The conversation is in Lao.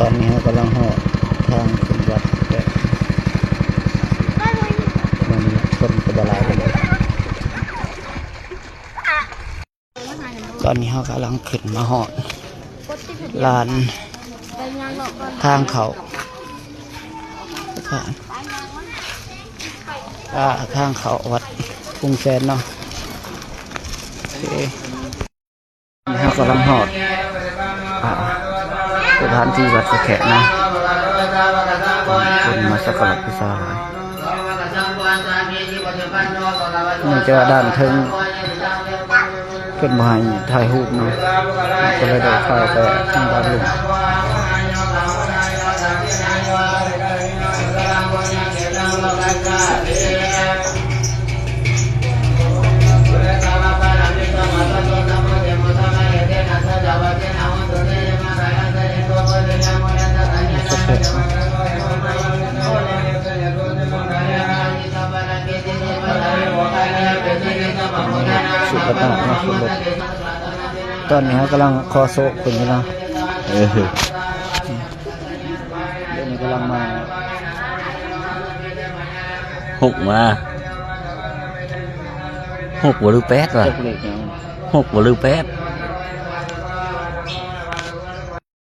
ຕອນນີ້ເຮົາກຳລັງຮອດທາງຂຶ້ນວັດແລ້ວ ມື້ນີ້ຄົນກໍບໍ່ຫຼາຍປານໃດ. ຕອນນີ້ເຮົາກຳລັງຂຶ້ນມາຮອດລານທາງເຂົ້າ ອ່າ ທາງເຂົ້າວັດກຸງແສນເນາະ. ໂອເຄ ເຮົາກຳລັງຮອດ ອ່າ ສະຖານທີ່ວັດສະແຂະເນາະ. ຄົນມາສັກກາລະບູຊາຫຼາຍ ເນື່ອງຈາກວ່າດ້ານເທິງເພິ່ນບໍ່ໃຫ້ຖ່າຍຮູບເນາະ ເຮົາກໍເລີຍໄດ້ຖ່າຍແຕ່ທາງດ້ານລຸ່ມ. ສຸດຍອດເນາະ ຕອນນີ້ເຮົາກຳລັງຂໍໂຊກເພິ່ນຢູ່ເນາະ. ເອີ ດຽວນີ້ກຳລັງມາ ຫົກມາ ຫົກບໍ່ ຫຼື ແປດວະ? ຈັກເລກຫຍັງ? ຫົກບໍ່ ຫຼື ແປດ?